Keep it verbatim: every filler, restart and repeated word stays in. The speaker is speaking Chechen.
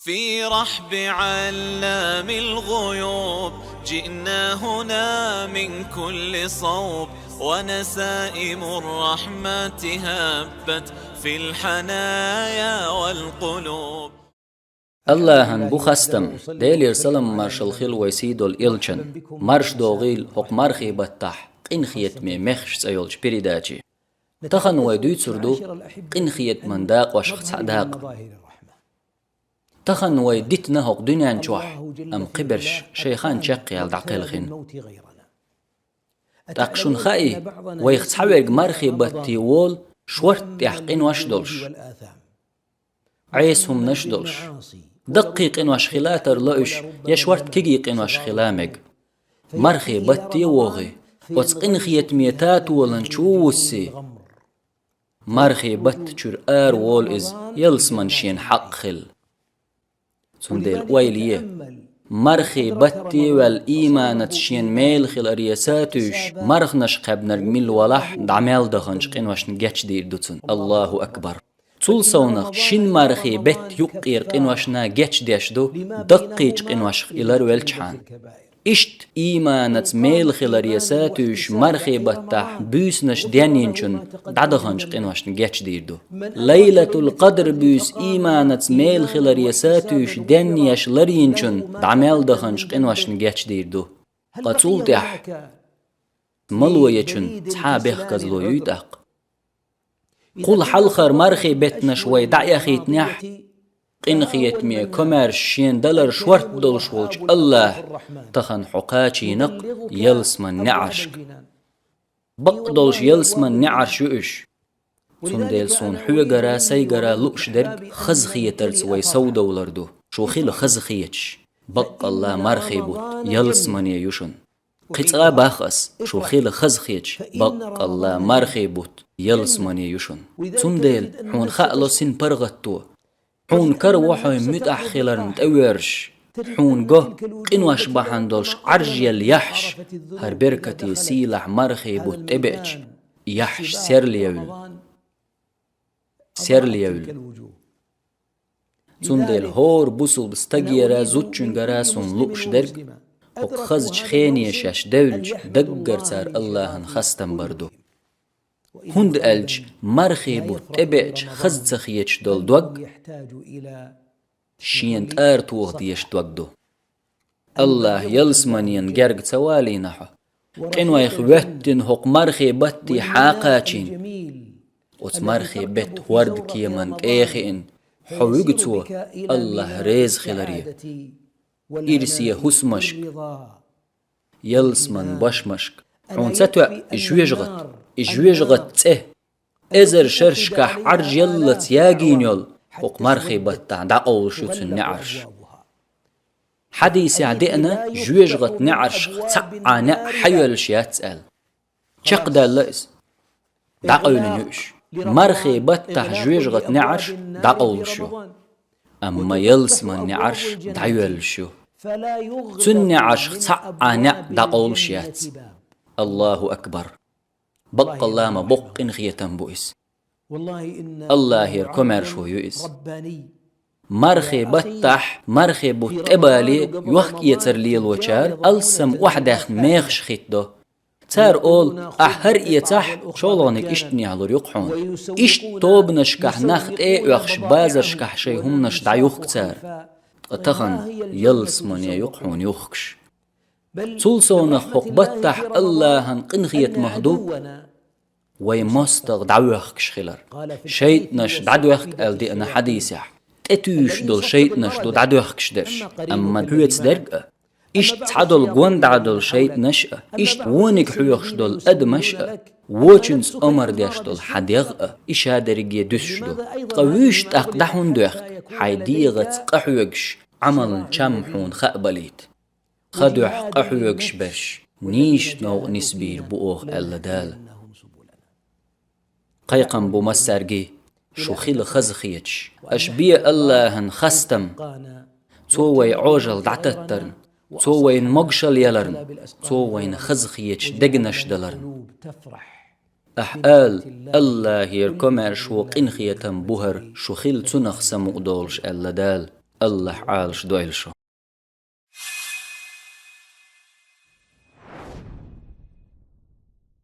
في رحب علام الغيوب، جئنا هنا من كل صوب، ونسائم الرحمة هبت في الحنايا والقلوب. Аллахӏан бу хастам, Делера салам-маршал хила вай сийдолча элчан, марш догӏийла хӏокху мархий баттахь къинхетаме мехаш цӏа йолчу передаче. Тахан вай дуьйцур ду къинхетаман дакъошх цхьа дакъа. Тахан вай дитина хӀокху дуьнен чохь, амма кхиберш шайн хан чекхъяла дӀакхелхина. ТӀаккха шуна хаьий, вайх цхьаверг мархий батте волу, шортта тӀехь къинош а долуш, Ӏеса хӀуманаш а долуш. Даккхий къинош хила а тарло уьш, я шортта кегий къинош хила а мега. Мархий батте а вогӀий, оцу къинхетаме татолан чу а вуссий, мархий батта чуьра ара волу иза, ялсаман шена хьакъ хилла. Цундела ойла е, мархий батте а ваьлла, ийманаца шена мела хиларе сатуьйсуш, марханаш кхаьбнарг милла валахь, дӀа мел даханчу къиношна гечдийр ду цунна. Аллаху акбар! Цул совнах шина мархий бетта юккъера къиношна гечдеш ду, даккхийчу къиношх и ларвелчхьана. Иштта ийманаца мела хиларе сатуьйсуш мархий баттахь буьйсанаш денйинчунна дӀадаханчу къиношна гечдийр ду. Лайлатул-Къадр буьйса ийманаца мела хиларе сатуьйсуш денъеш ларйинчунна дӀа мел даханчу къиношна гечдийр ду. Ткъа цул тӀаьхьа мало ечунна цхьа а бехказло юй тӀаккха? Кхул хьалхара мархий беттанаш вай дӀаэхийтинехь, къинхетаме комаьрша шена далар шортта долуш волчу Аллахь тахана хьо кхачийнакх ялсаман неӀаршка. Бакъ долуш ялсаман неӀарш ю уьш. Цундела суна хьоьгара, сайгара лууш дерг хазахетарца вай совдовлар ду. Шу хила хазахеташ, баккъалла мархий бутт ялсамане ю шуна. Кхин цкъа а боху ас, шу хила хазахеташ, баккъалла мархий бутт ялсамане ю шуна. Цундела хьуна хаало син паргӀатто. Хьуна кара во хьо муьтӀахь хиларна тӀевоьрзуш, хьуна го къинош бахьана долуш Ӏаржъелла яххьаш, хӀара беркате сийлахь мархий бутт тӀебеача, яххьаш серлаевлла. Серлаевлла. Цундела хӀора бусулба стагера, зудчуьнгара суна лууш дерг, хӀокху хазачу хене шаьш девлча, даггара цара Аллахьан хастам бар ду. ХӀунда аьлча мархий бутт тӀебеача хаза ца хеташ долу дог шена тӀара тоха дезаш дог ду. Аллахь ялсаманена герга ца валийна хьо. Къинойх воьттина хӀокху мархий батте хьакхачийна. Оцу мархий бетта хӀорда кеманна тӀе а хиъна, хьо вуьгу цо, Аллахь реза хиларе. Ирсе хӀусамашка, ялсаман бошмашка. Хьуна ца тоьа и жоьжахат, и жоьжахат цӀе. Эзар шершкахь Ӏаржъеллалц ягийна йолу хӀокху мархий баттахь дӀакъовлуш ю цуьнан неӀарш. Хьадисехь деана, жоьжахат неӀаршах цхьа а неӀ хьайоьллуш яц аьлла. Чекхдаьлла иза. ДӀакъевлина ю уьш. Мархий баттахь жоьжахат неӀарш дӀакъовлуш ю. Амма ялсаман неӀарш дӀайоьллуш ю. Цуьнан неӀаршах цхьа а неӀ дӀакъовлуш яц. Аллаху акбар! Баккъалла ма боккха къинхетам бу иза. Аллахьера комаьршо ю иза. Мархий баттахь, мархий бутт тӀебале, йохк-эцар лелочара алссам охьадаьхна мехаш хӀиттадо. Цара олу: «Ахь хӀара эцахь, шолгӀаниг иштта нехьалур ю-кх хьуна». Иштта тобанашкахь нах тӀе а оьхуш, базаршкахь шайн хӀуманаш дӀаюхку цара. Ткъа тахана ялсамане ю-кх хьуна юхкуш. Цул совнах хӀокху баттахь Аллахьан къинхетамах ду вай мостагӀа дӀавоьхкуш хилар. ШайтӀанаш дӀадоьхку аьлла деана хьадисехь. ТӀетуьйсуш долу шайтӀанаш ду дӀадоьхкуш дерш. Амма хьоьца дерг а, иштта цхьадолу гондӀа долу шайтӀанаш а, иштта вониг хьоьхуш долу адамаш а, вочуьнца омар деш долу хьан дегӀ а, и ша дерриге дуьсуш ду. Ткъа вуьйш тӀаккха дӀа хӀунда доьхку? Хьайн дегӀаца къахьоьгуш, Ӏамалан чам хьуна хаабалийта. Ха дуьхьа къахьоьгуш берш нийсачу новкъа нисбийр бу оха, аьлла Дала. Кхайкхам бу массаьрга, шу хила хазахеташ. Аша бе Аллахьан хастам, Цо вай Ӏожалла дӀататтарна, Цо вайна могушалла яларна, Цо вайна хазахеташ дегнаш даларна. Ахь ала: «Аллахьера комаьршо, къинхетам бу хӀара, шу хила цунах самукъадолуш», аьлла Дала. АллахӀ Ӏалаш дойла шо.